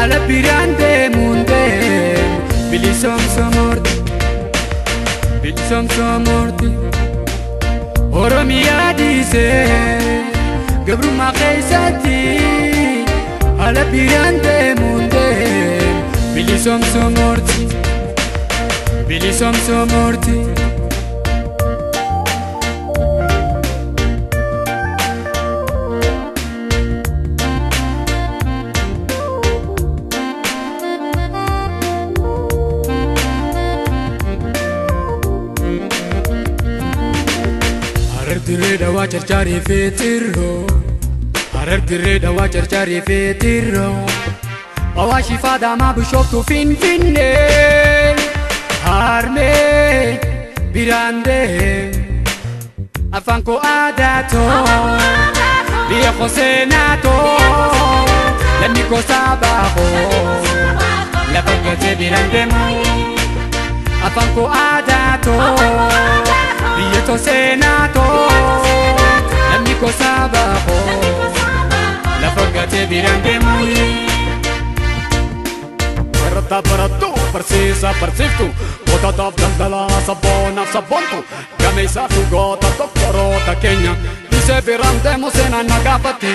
Ala biraan deemuun deemu bilisoomsomorti bilisoomsomorti Oromiyaa dhiisee gabrummaa keessatti ala biraan deemuun deemu bilisoomsomorti bilisoomsomorti. Harar dirree dawaa carcaarii fi tirroo Harar dirree dawaa carcaarii fi tirroo Awaashii fi Adaamaa Bishooftuu Finfinnee Harmee biraan deemu Afaan koo aadaa too biyya koo seenaa too lammii koo sabaa koo lafa gatee biraan deemu Afaan koo aadaa too biyya too seenaa too lammii koo sabaa koo lafa gatee biraan deemu. Barataa barattuu barsiisaa barsiiftuu qotaataaf daldalaa sabboonaaf sabboontu gameessaa fi goota doktoroota keenya dhiisee biraan deemu seenaan na gaafate.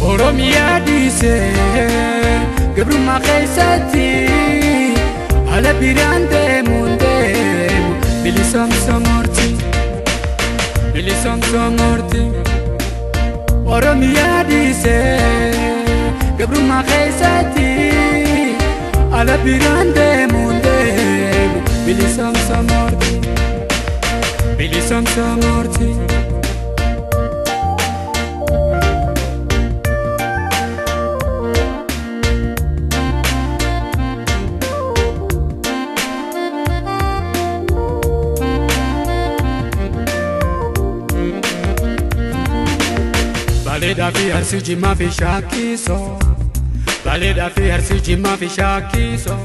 Oromiyaa dhiisee gabrummaa keessatti ala biraan deemuun deemu bilisoomsomorti bilisoomsomorti Oromiyaa dhiisee gabrummaa keessatti ala biraan deemuun deemu bilisoomsomorti bilisoomsomorti. Bareedaa fi Arsii Jimmaa fi Shaakisoo Bareedaa fi Arsii Jimmaa fi Shaakisoo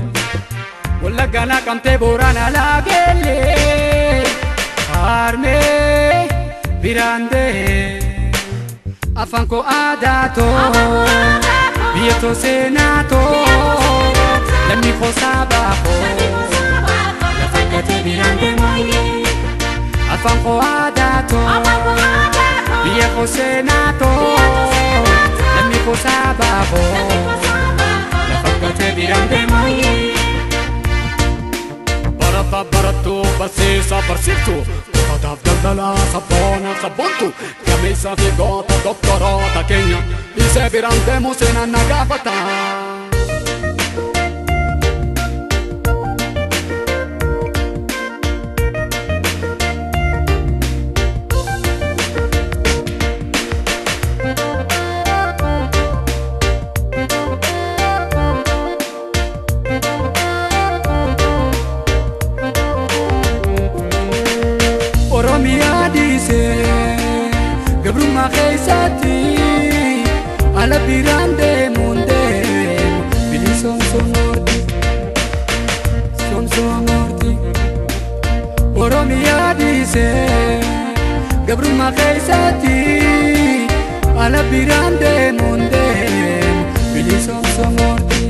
Wallaggaa Naqamtee Booranaa Laageellee Harmee biraan deemu Afaan koo aadaa too biyya too seenaa too lammii koo sabaa koo lafa gatee biraan deemu Afaan koo aadaa too biyya koo seenaa too lammii koo sabaa koo lafa gatee biraan deemu. Barataa barattuu barsiisaa barsiiftuu qotaataaf daldalaa sabboonaaf sabboontu gameessaa fi goota doktoroota keenya dhiisee biraan deemu seenaan na gaafata. Oromiyaa dhiisee gabrummaa keessatti ala biraan deemuun deemu bilisoomsomorti soomsomorti Oromiyaa dhiisee gabrummaa keessatti ala biraan deemuun deemu bilisoomsomorti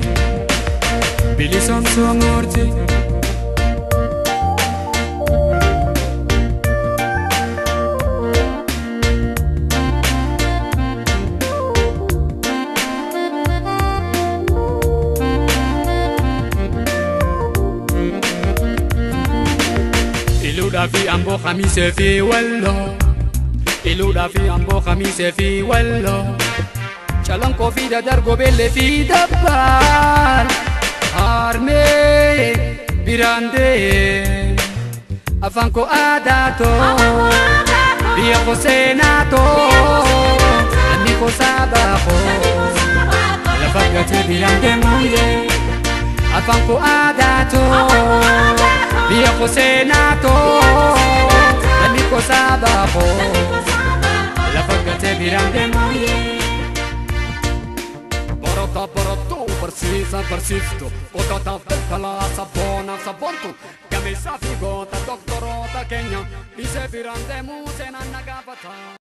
bilisoomsomorti. Iluudhaa fi Amboo Khamisee fi Walloo Iluudhaa fi Amboo Khamisee fi Walloo Calanqoo fi Dadar Gobeellee fi Dabbaal Harmee biraan deemu Afaan koo aadaa too biyya koo seenaa too lammii koo sabaa koo lafa gatee biraan deemu Afaan koo aadaa too biyya koo seenaa too. Lammi kosa baafo lafa gatee biraan deemu. Barataa barattuu barsiisa barsiiftu qotaataaf daldalaa sabboonaaf sabboontu gameessaa fi goota doktoroota keenya dhiisee biraan deemuu seenaan na gaafata.